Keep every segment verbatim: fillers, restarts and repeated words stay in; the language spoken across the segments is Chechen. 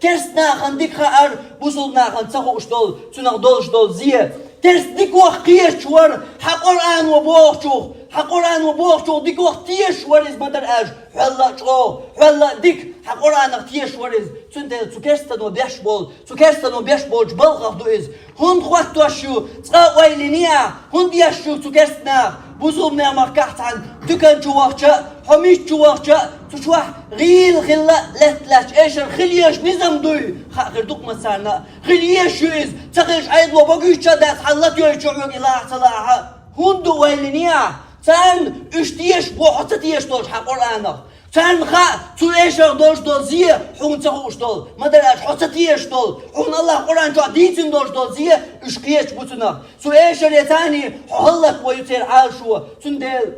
Керста нахана дика хаар, бусалба нахана ца хууш долу, цунах долуш долу зе. Керста дикох кхеташ вара, хьан Къуръано бохучух, хьан Къуръано бохучух дикох тешаш вара иза, ма-дарра аьлча, хьол а чӀогӀа, хьол а дика, хьан Къуръанах тешаш вара иза. Цундела цу керстано беш болу, цу керстано беш болчу балхах ду иза. ХӀунда хӀоттош ю цкъа а ойла йиний ахь? ХӀунда еш ю цу керста наха? Бусалба махкахь цхьана дуьнен чу вахча а, хьо мичча вахча а, цу чохь гӀийла хилла а лаьтташ, эшар хила езаш низам дуй? Хаа хир ду-кх ма царна а. Хила езаш ю иза, ца хилча, Ӏедало богуьйтуш а дац, хьан лата йойчу хьоьга и лахьа, ца лахьа. ХӀунда ойла йиний ахь? Царна уьш тешаш бу, хьо ца тешаш долчу хьан Къуръанах. Царна хаьа, цу эшарх долуш долу зе хьуна ца хууш долу, ма-дарра аьлча, хьо ца тешаш долу, хьуна АллахӀа Къуръан чохь дийцина долуш долу зе, уьш кхеташ бу цунах. Цу эшаре царний хьо хӀаллакбо ю церан Ӏалашо. Цундела,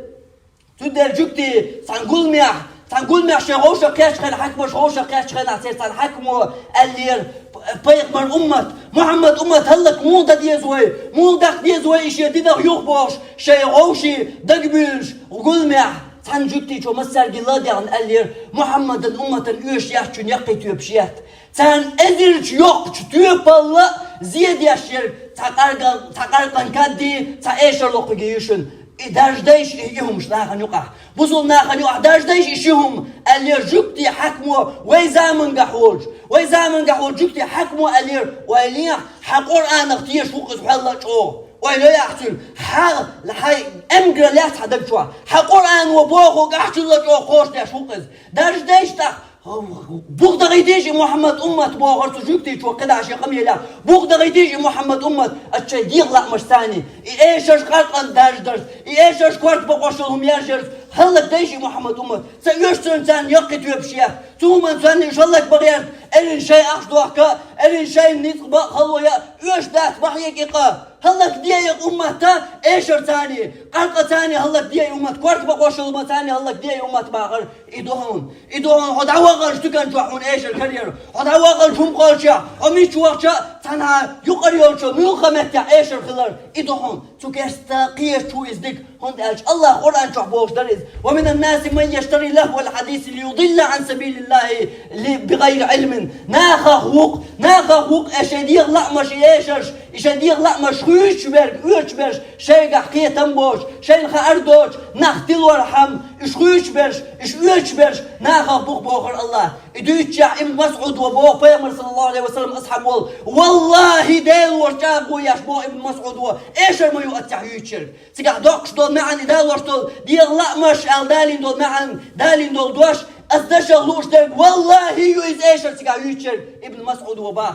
цундела жуьгтий, цхьана гуламехь, цхьана гуламехь шайн вовшах кхеттачу хенахь, хьаькамаш вовшах кхеттачу хенахь, церан цхьана хьаькамо аьллера: «П-, пайхамар уммат, Мухьаммад уммат хӀаллак муха дан деза вай, муха даккха деза вай и шен динах юхабохуш, шайн вовшийн дагабуьйлуш гуламехь». Цхьана жуьгтичо массаьрга ладегӀна аьллера: «Мухьаммадан умматан оьшуш яц, цуьнан яккхий тоьпаш яц». Царна эзарчу йоккхачу тоьпалла а зе деш ерг цхьа къаркъа-, цхьа къаркъан кадди, цхьа эшар локхуьйги ю шуна. И даржадайша и, и хӀумаш нахана юкъахь. Бусалба нахана юкъахь даржадайша и ши хӀума, аьллера жуьгтий хьаькамо вай заманчохь волчу. Вай заманчохь волчу жуьгтий хьаькамо аьллера: «Ойла йехь, хьан Къуръанах тешаш ву-кх иза хьол а чӀогӀа». Ойла йо ахь цуьнан, хьан, хьайн эмгар лаьцна хьан даг чохь. Хьан Къуръано бохург ахь чул а чӀогӀа кхочушдеш ву-кх иза. Даржадайша тӀаккха, бух дахийтийша и Мухьаммад уммат, бохура цу жуьгтичо кхидӀа шен къамелехь. Бух дахийтийша и Мухьаммад уммат, ас шайн дегӀан лаамашца, и эшарш къаркъа даржадарца, и эшарш корта бакъош йолу хӀума яржарца хӀаллакдайша и Мухьаммад уммат. Ца оьшу цунна царна яккхий тоьпаш яц. Цу хӀуманна царна уьш хӀаллакбан гӀерта, эрна шайн ахча дохка а, эрна шайна ницкъ бан а, хало ян а оьшуш дац, ма хьекъа и къа. ХӀаллакде и уммат эшарца, къаркъаца хӀаллакде и уммат, корта бакъош йолу хӀуманца хӀаллакде и уммат бахар. И ду хьуна, и ду хьуна, хьо дӀавахарчу дуьнен чохь хьуна эшар карор, хьо дӀавахарчу хӀума кхоллучохь, хьо мичча вахча а, цхьанхьа юкъара йолчу муьлхха меттехь эшар хилар. И ду хьуна, цу керста кхеташ ву иза дика, хӀунда аьлча АллахӀа Къуръан чохь бохуш дара иза: «Ва минан наси ман яштари лагӀвал хьадиси лиюдилла Ӏан сабилиллахӀи ли-, бигӀайри Ӏилмин». Нахах ву-кх, нахах ву-кх, э, шайн дегӀан лаамаш, и эшарш, и шайн дегӀан лаамаш хуьйцуш берг, оьцуш берш, шайгахь кхетам боцуш, шайна хаар доцуш, нах тилорхьама, уьш хуьйцуш берш, уьш оьцуш берш нахах бу-кх, бохура АллахӀа. И дуьйцучехь Ибн МасӀуда боху, пайхамар, саллаллахӀу Ӏалайхи ва саллам, асхьаб волу: «Валлахьи, Дела волчу чӀагӀо еш», боху Ибн МасӀуда, «эшар ма ю ас цигахь юьйцуш ерг». Цигахь доккхуш долу маьӀна, и далош долу дегӀан лаамаш аьлла далийна долу маьӀна, далийна долу дош, ас дашах лууш дерг, валлахӀи, ю иза эшар цигахь юьйцуш ерг, Ибн МасӀуда боху.